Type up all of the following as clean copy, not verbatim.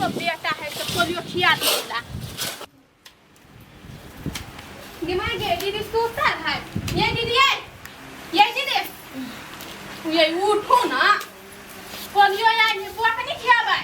बेटा है तो पोलियो खिया देला। गे माय गे दीदी सुतल है। ये दीदी, ये दीदी, ये उठो ना, पोलियो आइ है, बुआ के नहीं खियाबै?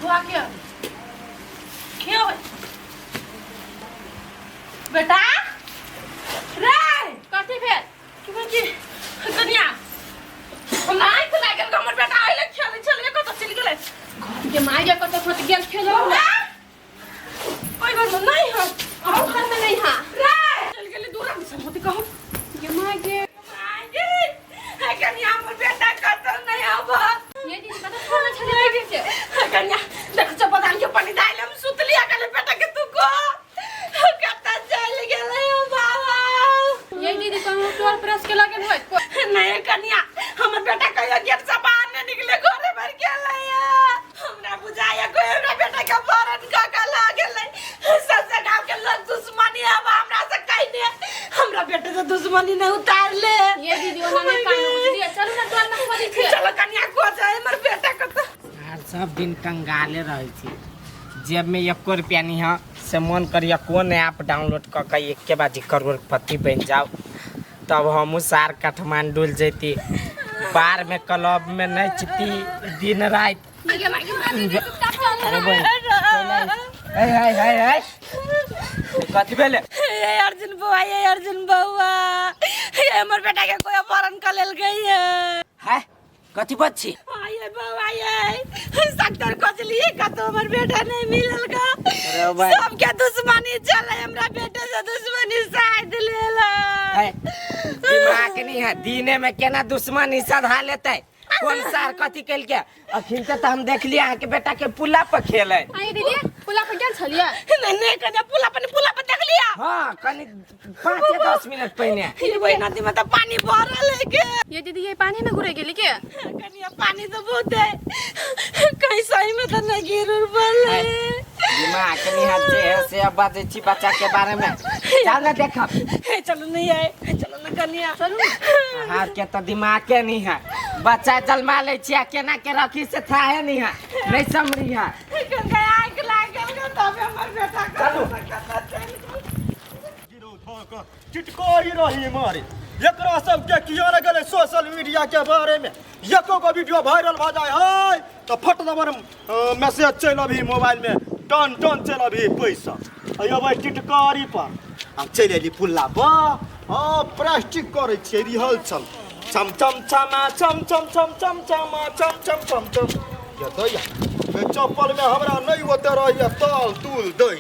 बुआ के खियाबै बेटा रे। कथी भेल? की भेल की कनिया, हमरा आँखि लागल, हमर बेटा आइले खेलै छलै, कतऽ चलि गेलै? के माय गे, कतऽ कतऽ गेल खेलो? ओहि घर में नहीं है। और घर में नहीं है। रे, चल गेलै दूरा में सब होते कहू। गे माय गे। माय गे, हे कनिया, हमर बेटा कतऽ नहीं आबऽ। ये दीदी, कतऽ छोड़ने छलै बेटी के? हे कनिया, देख चो बदाम के पानी दाइल हम सुतली आ गेलै। बेटा के तू को कतऽ चल गेलै ओ बाबा? ये दीदी, कहूँ टोल प्रेस के लगल होय? नहीं कनिया, हमर बेटा कहियो गेट से बाहर नहीं निकले, घरे पर गेलै। हमरा बुझाइया कोई हमरा बेटा के अपहरण कऽ के लऽ गेलै। सबसे गाँव के लोग दुश्मनी अब हमरा से कहने, हमरा बेटे से दुश्मनी नहीं उतार ले। ये दीदी, ओना नहीं कानू, बुझलियै? चलू ना, टोल में खोजै छियै। चलो कनिया, खोज हमर बेटा के तो। आर सब दिन कंगाले रहै छी, जेब में एको रुपया नहीं है, से मन करिए कोन ऐप डाउनलोड कऽ के एके बाजी करोड़पति बनि जाउ, तब हमहूँ सार काठमांडू जैती, बार में क्लब में नचती दिन राति। अरे बहिन, हे हे हे हे, कथी भेलै? हे अर्जुन बउआ, हे अर्जुन बउआ, हे हमर बेटा के कोई अपहरण कर लेल गई है। है, कथी बात छी? आये बउआ, ये सत्तर खोजलिए कतो हमर बेटा नहीं मिलल गा। अरे भाई। सबके दुश्मनी चले, हमरा बेटे से दुश्मनी साध लेला। है, दिमाग नहीं है, दिने में केना दुश्मनी सधा लेतै? कोन सार कथी केलकै? अखन तऽ हम देखलियै अहाँके बेटा के पुला पर खेलै। आइए दीदी, पुला पर गेल छलियै? नहीं नहीं कन्या, पुला पर पुला पर देख लिया। हाँ, कनी 5 या 10 मिनट पहिने। ये वही नदी में तो पानी भरल है के। ये दीदी, ये पानी में घुरे गेली के? कन्या, पानी तो बहुत है, कहीं सही में तो नहीं गिर उर पड़ले। दिमाग नहीं है जे है से अब बाजै छी बच्चा के बारे में। चल ना देखब। हे चलो, नहीं आए, चलो ना कन्या। चलू। अहाँ के तो दिमाग के नहीं है, बच्चा जन्मा लै छी आ केना के रखी से थाहे नहीं है, नहीं समरी है। गंगा आँख लागल गे तब हमर बेटा। चलू। चिटकारी रही मारे एकरा सबके किया ने गेलै सोशल मीडिया के बारे में। एको गो वीडियो वायरल भऽ जाय है तऽ फट दबर मैसेज चलि अभी मोबाइल में, टन टन चलि अभी पैसा। अयबै टिटकारी पर आब चलि अयली पुल्ला पर। हँ, प्लास्टिक करै छियै रिहर्सल। चम चम चमा चम चम चम चम चमा चम चम चम चम। ये दैया चप्पल में हमरा नहि ओते रहैया ताल तुल दै।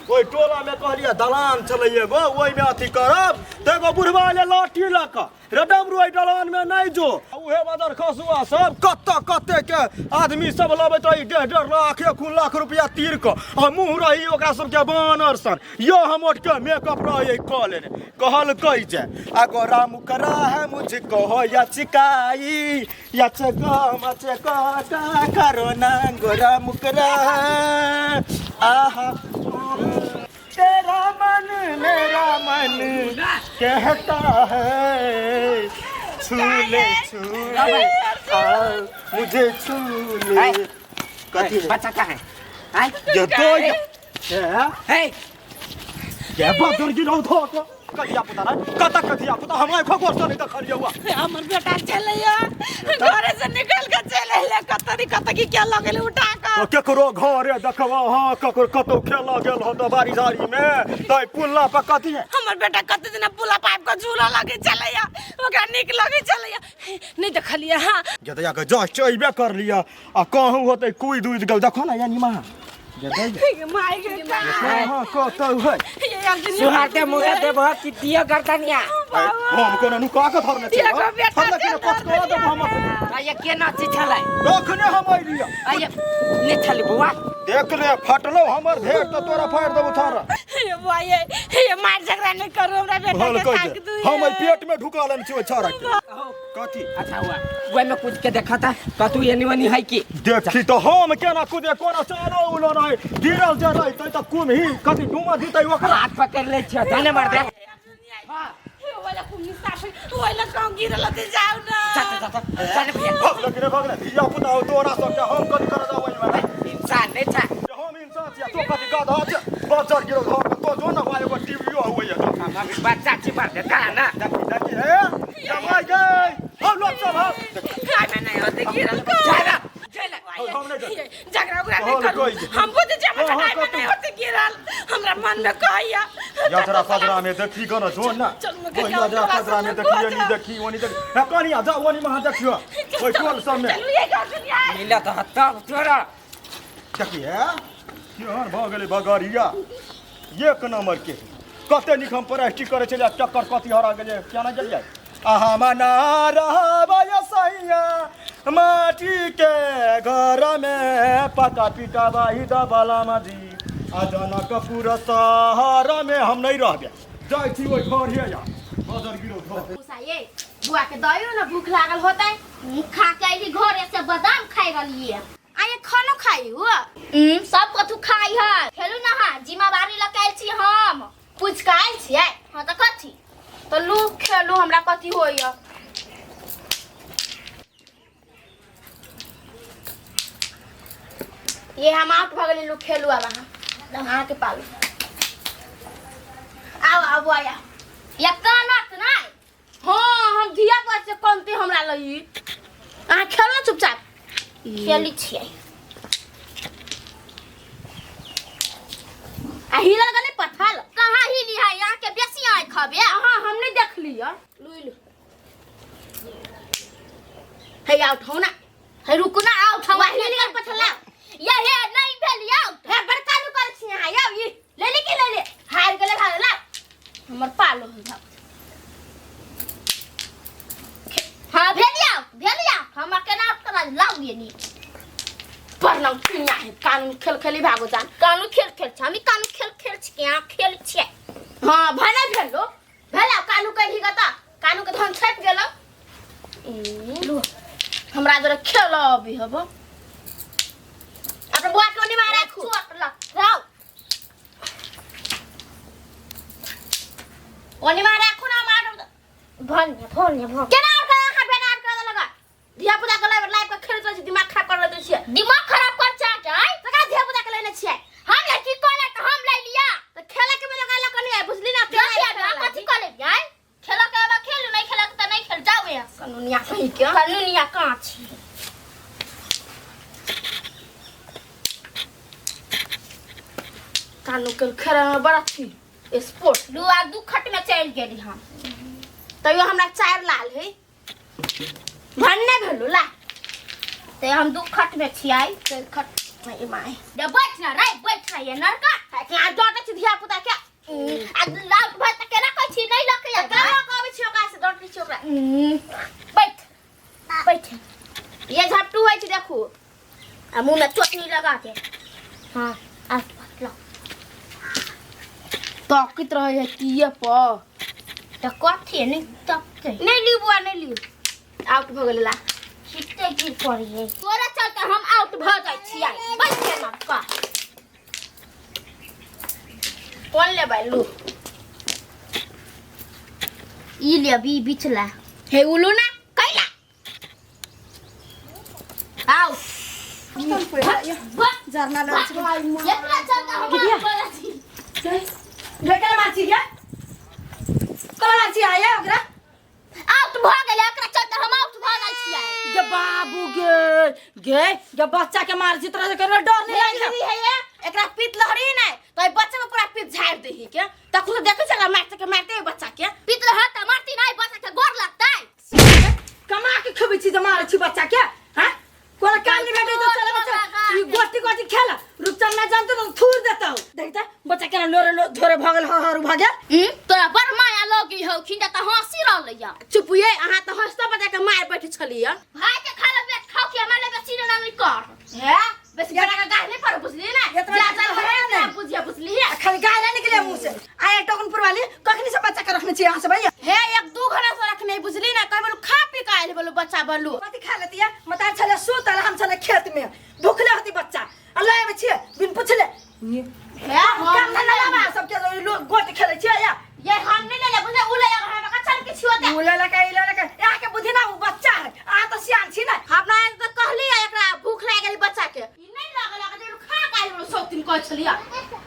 ओहि टोलामे कहलियै दलान छलै एगो, ओहिमे अथी करब तऽ एगो बुढ़वा एलै लाठी लऽ कऽ, रे डमरू, एहि दलानमे नहि जो। उहे बदर खसुआ सब कत्ते कत्ते के आदमी सब लबैत रही, 1.5 1.5 लाख 1 लाख रुपया तीर कऽ, आ मुँह रही ओकरा सबके बानर सन। यो हम के मेकअप रही कऽ लेने। कहलकै जे अगोरा मुकरा है मुझको हो यचकाई यचको मचको का करो ना गोरा मुकरा है आहा तेरा मन मेरा मन कहता है छू ले छू ले आ, मुझे छू ले। कथी रे? बच्चा कहाँ है? आय। ये तो ये हे। ये बदर गिरौ धो के कथिया पुता रे, कत कथिया पुता हमरा खबर से नहीं देखलिए हुआ। हमर बेटा चलैया, घरे से निकल के चल अइले, कत नहीं कत की क्या लगल उठा के। तो केकरो घरे देखबो? हाँ, ककरो कतौ खेल गेल हो तो बाड़ी झाड़ी में तो पुल्ला पर कथी है? हमर बेटा कते दिन पुला पाइप के झूला लगे चलैया, ओकरा नीक लगे चलैया, नहीं देखलिए। हाँ। जतया के जस्ट अइबे कर लिया आ कहूँ होते कुई दूध गेल। देखो ना यानी माँ। गे माय गे का हां कतौ है ये अर्जुन सुहाते मुहे देबह कि दियो गर्दनिया हम कोनो नुका के धरने छी एगो बेटा धरने छी कच कऽ देबो हम अपने। आ ये केना चीज छलै तखने हम अइलियै आ ये ने छलै बौआ देख ले फटलो हमर भेट तऽ तोरा फाड़ि देबो थारा ये बुआ ये ये मार झगड़ा नहीं करो हमरा बेटा भल के कह ताक दे दू हम एहि पेट में ढुका लेने छी ओहि छाड़ा के कथी अच्छा हुआ ओहि में कूद के देखा था कतू एनी ओनी है कि देखी तो हम केना कूदे कोना चालो उलो नहीं गिरल जे रहतै तऽ कुमही कथी डूमा दितै ओकरा हाथ पकड़ ले छियो जाने मार दे वाला कुमी साफ वाला गांव गिरल ते जाओ ना जा जा जा जाने भैया भगले कि रे भगले धिया पुता हो तोरा सबके हम कथी करऽ जाबै एहिमे इंसान नहीं था हम इंसान छियै तो कथी गधा छै बजर गिरल घर में तो जो ना भाई एगो टीवीओ हुए तो हम अभी बच्चा छी मार देता है ना देखी देखी हे जमाइ गई हम लोग सब हम आई में नहीं होते गिरल को जा ना जा ना हम नहीं जाते। झगड़ा उगड़ा नहीं हाँ, करू कोई जे। हम बुझ जे हाँ, हाँ, हमरा में कतौ। नहीं होते गिरल हमरा मन में कहैया यात्रा पदरा में देखी गन जो ना चल, मुके ओहि जाओ, यात्रा तोरा पदरा में सब देखी में ओनी देखी ओनी देखी हे कनिया जा ओनी महा देखियो ओहि टोल सब में चलू ये गांव दुनिया मिला तो तब तोरा देखी हे केहन भऽ गेलै बगरिया एक नंबर के कते नीक हम प्लास्टिक करै छलियै चक्कर कथी हरा गेलै केना गेलियै अहाँ मना रहबै सैया माटी के घर में पका पिटा बाही दबला मजी आ जनकपुर शहर में हम नहीं रहबै जाइ छी ओहि घर हे या बजर गिरो घर मूसा ये बुआ के दयो ना भूख लागल होतै खा के अइली घरे से बादाम खाइ रहलियै आ ये खानो खाई हुआ सब कथू खाइ है खेलू ना हा जिम्मेवारी लऽ के आयल छी हम पूछ के आयल छियै हाँ तऽ कथी तऽ लू खेलू हमरा कथी होइया ये हम आउट भऽ गेली लू खेलू आब अहाँ अहाँके पालू आउ आउ बुआ या या कानत नहि हाँ हम धिया पुता से कमती हमरा लई अहाँ खेलू ना चुपचाप खेली छियै आ हिलल गेलै पथल कहाँ हिली है यहाँ के बेसी आँखि हबे हाँ हम नहीं देख लिअ लू लू हे आउट हो ना हे रुकू ना आउट हम वही हिल गेल पथल लाउ। ये हे नहीं भेल आउट हे बड़का नु कर छी अहाँ आउ ई ले ले की ले ले हार गेलै भाग ला हमर पालो हो जाओ हाँ भेल आउट भेल आउट हमरा केना आउट करा लाउ ये नी पढ़लौ किया है कानून खेल खेली भागो जान कानू खेल खेल छी हम कानू खेल खेल छी यहाँ खेल छियै हाँ भने भेलो भेला कानू कही गता कानू के धन छपि गेलो लू हमरा जरा खेल अभी हब अपन बुआ के ओनी मार राखू चोट लग राउ ओनी मार राखू ना मार भन्ने भन्ने भन केना और कर अहाँ बेना और कर लगा धिया पुता के लाइव लाइव के खेलैत रहै छी दिमाग खराब कर दै छियै दिमाग खराब कर चाहत आय तका धिया पुता के लेने छियै हम लड़की कहले तऽ हम ले लिया तऽ खेले के में लगा कनी आइ बुझली ना केना कथी कह लेलियै आय खेलऽ के आबा खेलू नहीं खेलऽ के तऽ नहीं खेल जाओ यहाँ से कानूनिया कहीं के कानूनिया कहाँ छी कानू के खेले में बड़ा छी स्पोर्ट दू आ दू खट में चलि गेली हम तैयो हमरा चार लाल है भन्ने भेलु ला ते हम दू खट में छियै चारि खट my my they बैठ ना रे बैठ ना ये नरका आ डटे छी धिया पुता के आ लाउट भए तऽ केना कहै छी नहीं लऽ के केना कहबै छी ओकरा से डटे छी ओकरा बैठ बैठ ये झपटू होइ छै देखू आ मुँह में चटनी लगा दे हाँ आ लो तकित रहे है किए पर तऽ कथी नहीं तकते नहीं लियू बुआ नहीं लियू आउट भऽ गेलै ला कते गिर पड़िए तोरा चलते हम आउट भऽ जाइ छियै बैठ के नरका कोन लेबै लू ई लेबी बिचला हे उलू ना कैला आउ जरना ना एकरा चलते हम आउट भऽ जाइ छी बेटा माची गे कोना माची आया ओकरा आउट भऽ गेलै एकरा चलते हम आउट भऽ जाइ छियै गे बाबू गे गे गे बच्चा के मार छी तोरा के डर नहीं हे लागे दीदी हे ये एकरा पीत लहरी नहीं तो ई बच्चा में पूरा पीत झाड़ देही के तखन देखै छै एकरा मारते के मारते ई बच्चा के पीत रहत तऽ मारती नहीं बच्चा के गोर लगतै कमा के खबै छी जे मारै छी बच्चा के हां कोना काम नहीं भेटै तो चल बच्चा ई गोटी गोटी खेल रुपचन ना जानतो तो थूर देतौ। देखता बच्चा केना लोरे लो झोरे भ गेल, हर हर भ गेल। तोरा बड़ माया लगी हौ खिन त हंसी रहलै या। चुप ये, अहाँ त हंसता बजा के मार बैठ छलिया। भाई के खा ले खाओ कि हमरा ले बेसी ना नहीं कर है बेसी बड़ा का गाय नहीं पर बुझली ना। एतना जा जा है है नहीं। बुझिया बुझली है। आ खाली गाय ना निकले मुंह से। आया टोकनपुर वाली कखनी से बच्चा के रखने छी अहाँ सब भैया? हे 1-2 घंटा से रखने बुझली ना, कह बोलू खा पी के आयल बोलू बच्चा बोलू। कथी खा लेती है? मतार छले सुतल, हम छले खेत में भूखले होती बच्चा आ लय आबै छियै बिन पुछले। हे हम काम धंधा लाबा सबके लोग गोट खेलै छियै या। ये हम नहीं ले बुझे उ ले हमरा का चल किछु होते। उ ले लके ई ले लके यहाँ के बुद्धि ना उ बच्चा है, अहाँ तऽ सियान छी ना। हमरा तऽ कहली एकरा भूख लागि गेल बच्चा के, ई नहीं लागल लागल जे खा के आयल बोलू सब दिन कहै छलिया।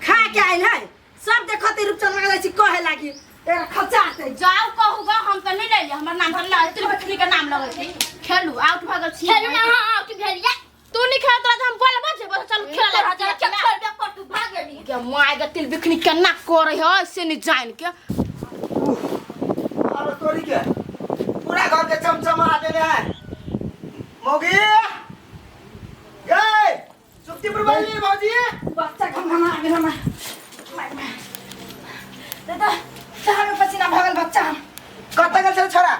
खा के आयल है सब देखते रूपचंद लगा जाइ छी कहे लागी एकरा खर्चा आते। जाओ कहू गा, हम तऽ नहीं लेलियै, हमर नाम धरला तिल बकरी के नाम लगै छै। खेलू आउट भऽ गेल छी। खेलू ना, हां आउट भेलिया। तू नहीं खेल तोरा हम बोलबो जे बस चल खेल खेल जा खेल खेलबे कर तू भाग गेली। के माय के तिल बिखनी केना करे है से नहीं जान के। अरे तोरी के पूरा घर के चमचमा देले है मौगी गए सुक्तिपुर वाली भौजी। बच्चा घमघमा गेल हमरा। दादा चाहे पसीना भऽ गेल बच्चा। कत गेल छौ छोरा?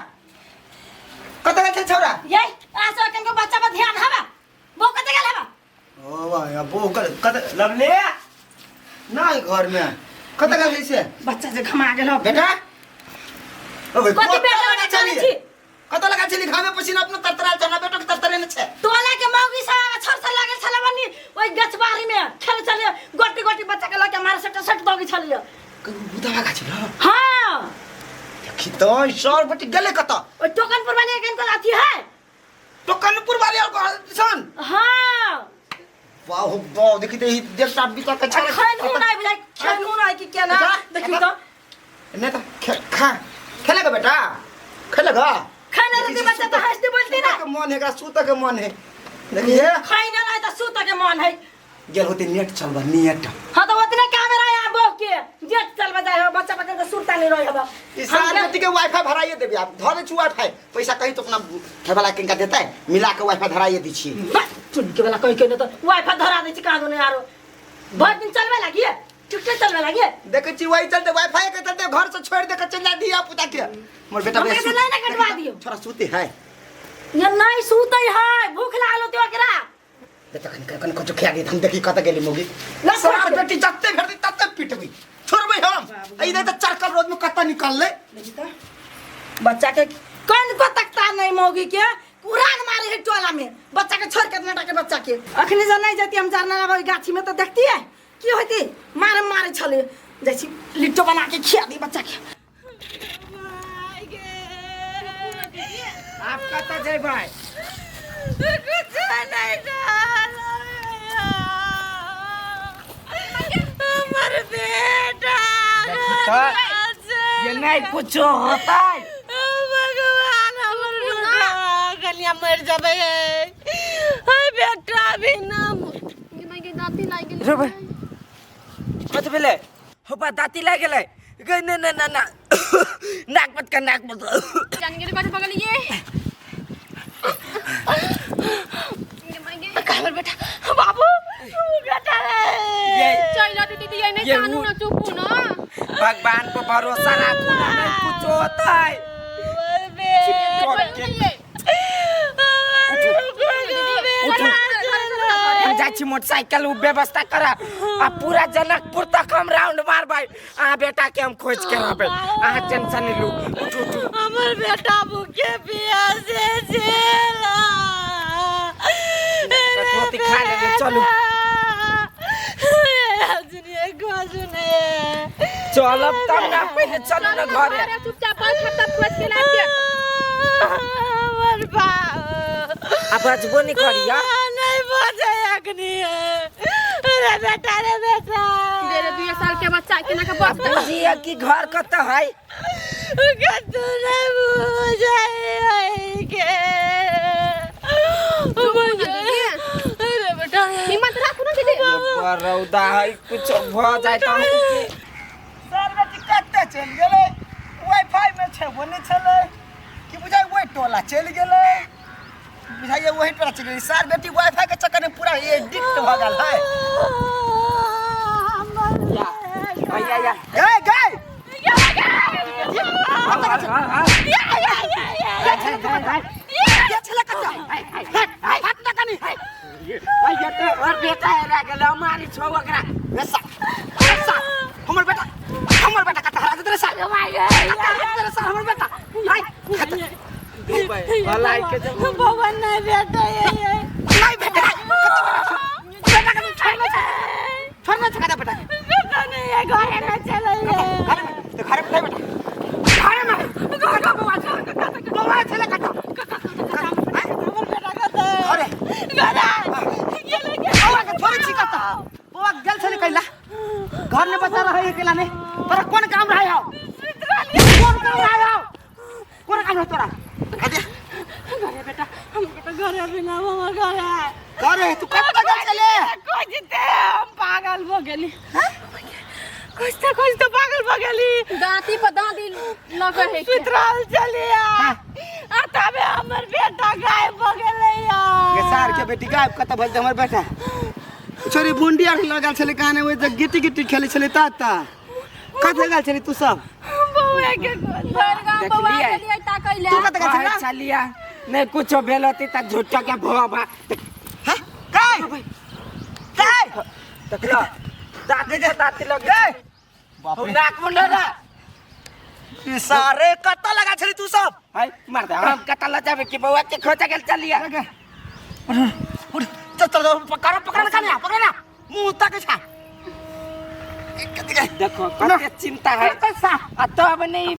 कत गेल छौ छोरा? ये आ सब कनको बच्चा पर ध्यान हवा बो कत गेल हवा? ओ भाई अब बो कत लवले नहीं घर में कत गेल से बच्चा जे घमा गेल बेटा। ओ भाई कथी बेटा लगा चली छी? कत लगा छली घामे पसीना अपना तरतराल छना बेटो के तरतरे ने छे। टोला के मौगी सब छर छर लागल छले बनी ओइ गछबारी में खेल छले गोटी गोटी बच्चा के लके मारे सट सट दौगी छलिए। बुदावा गाछ ल। हां देखी तो सर बटी गेले कत? ओइ टोकनपुर वाले के इनका अथी है टोकनपुर वाले और घर सन। हां वाह वाह देखी ते देख साहब बीता के छले। खेलू नहीं बुझाइ खेलू नहीं कि केना देखी तो ने त खा खेलेगा बेटा खेलेगा खाना रोटी बच्चा तो हंसते बोलती ना के मन है एकरा सुत के मन है देखिए खाइना नहीं तो सुत के मन है। गेल होते नेट चलबा नेट। हां तो उतने कैमरा यहाँ बो के जेट चलबा जाय हो बच्चा बच्चा के सुरता नहीं रहे हबा। इस साल बेटी के वाईफाई भराइए देबी आप धरे छु वाईफाई पैसा कहीं तो अपना घर वाला किनका देता है मिला के वाईफाई धराइए दी छी। चुन के वाला कहीं के न तो वाईफाई धरा दे छी कादो ने आरो भर दिन चलबे लागी टिकट चलबे लागी। देखै छी वही चलते वाईफाई के चलते घर से छोड़ दे के चल जा दिया पुता के मोर बेटा हमरा के नहीं कटवा दियो। छोरा सूते है ये नहीं सूते है भूख लागल होते ओकरा। बेटा कन कन कछु खिया दी हम देखी कत गेली मोगी सार बेटी जत्ते भेटती तत्ते पिटबी छोड़बै हम ई नहीं त चरकल रोज में कत निकल ले। देखी त बच्चा के कन को तकता नहीं मौगी के कुरान मारे है टोला में बच्चा के छोड़ के इतना के बच्चा के अखनी जे नहीं जती हम जाना ना गाछी में तो देखती है की होती मारे मारे छले जैसी लिट्टो बना के खिया दी बच्चा के। आप कत जेबै? कुछ नहीं हमर बेटा ये नहीं कुछ होता है भगवान हमर बेटा गलिया मर जाबे है बेटा भी ना दाँती लागि गेलै। रे भाई कथी भेलै? होबा दाँती लागि गेलै गै न न न न नाक मत कर नाक मत जान गेलै कथी भऽ गेलै ये हमर बेटा बाबू बेटा रे चल दीदी ये नहीं कानू ना चुपू ना भगवान पर भरोसा राखू ना नहीं कुछ होता है। हम जाइ छी मोटरसाइकिल उ व्यवस्था करा आ पूरा जनकपुर तक हम राउंड मारबै। अहाँ बेटा के हम खोज के रहबै, अहाँ टेंशन नहीं लू। उठू उठू हमर बेटा भूखे प्यासे छेला रोटी खा लेबै चलू चलब तब ना पहिले चलू ना घरे। चुपचाप बैठ तब खोज के लाब के। हमर बाप आ बजबो नहीं करिया नहीं बजे अखनी रे बेटा रे बेटा दे 2 साल के बच्चा के ना के बस बुझिया कि घर कत है कतौ नहीं बुझाय के अरे बेटा हिम्मत राखू ना दीदी। ये रौदा है कुछ भ जाय त हम सर बेटी कत्ते चलि गेलै वाईफाई में छेबो नहि छलै कि बुझाइ ओहि टोला चलि गेलै। बुझाइए वही पर चलि गेलै सार बेटी वाईफाई के चक्कर में पूरा एडिक्ट भऽ गेल है। या भैया या। गए गए के छले कच्चा हट ना कनी। भैया तो और बेटा हेरा गेल, मारी छौ ओकरा। रे सा रे सा हमर बेटा, हमर बेटा कत हरा देते रे सा, कत हरा देते रे सा हमर बेटा। हाय भलाई के जब भगवान नहीं बेटा ये नहीं बेटा, बेटा के छोड़ना छे, छोड़ना छे कदा बेटा के। बेटा नहीं है, घरे में चले ये। घर में तो घर में नहीं बेटा, घर में घर का बउआ छे, बउआ छले कत हमर बेटा कत घरे घरे गेले के बउआ के छोड़े छी कत बउआ गेल छले कैला घर में बच्चा रहे अकेला ने तोरा कोन काम रहे हो, कोन काम रहे हो, कोन काम रहे तोरा? अरे घरे बेटा, हमर बेटा घरे बिना हमर घरे घरे तू कत गेल छले? खोजते हम पागल भ गेली, खोजते खोजते पागल भ गेली। दांती पर दांती लगे है। सुत रहल छलियै आ तबे हमर बेटा गायब भ गेलै। गे सार के बेटी गायब कत भेल हमर बेटा? छोरी बुंडी आर लगल छले काने ओइ जे गिटी गिटी खेले छले ता कत गेल छले तू सब? बउआ के खोज भरि गाँव बउआ देखलियै? गेलियै ताकै तू लए। कत गेल छले? कहै छलियै नहि कुछो भेल होती तऽ झूठो के भोबा। हां काय काय देखलो दाँती के दाँती लग गए बाप रे नाक मुंडरा ई सारे कत लगा छली तू सब? हाय मार दे, हम कत ल जाबे कि बउआ के खोजे गेल चलिया। उठ चल चल पकड़ पकड़ ना पकड़ ना मुंह तक छा। देखो कते चिंता है आ तब नहीं।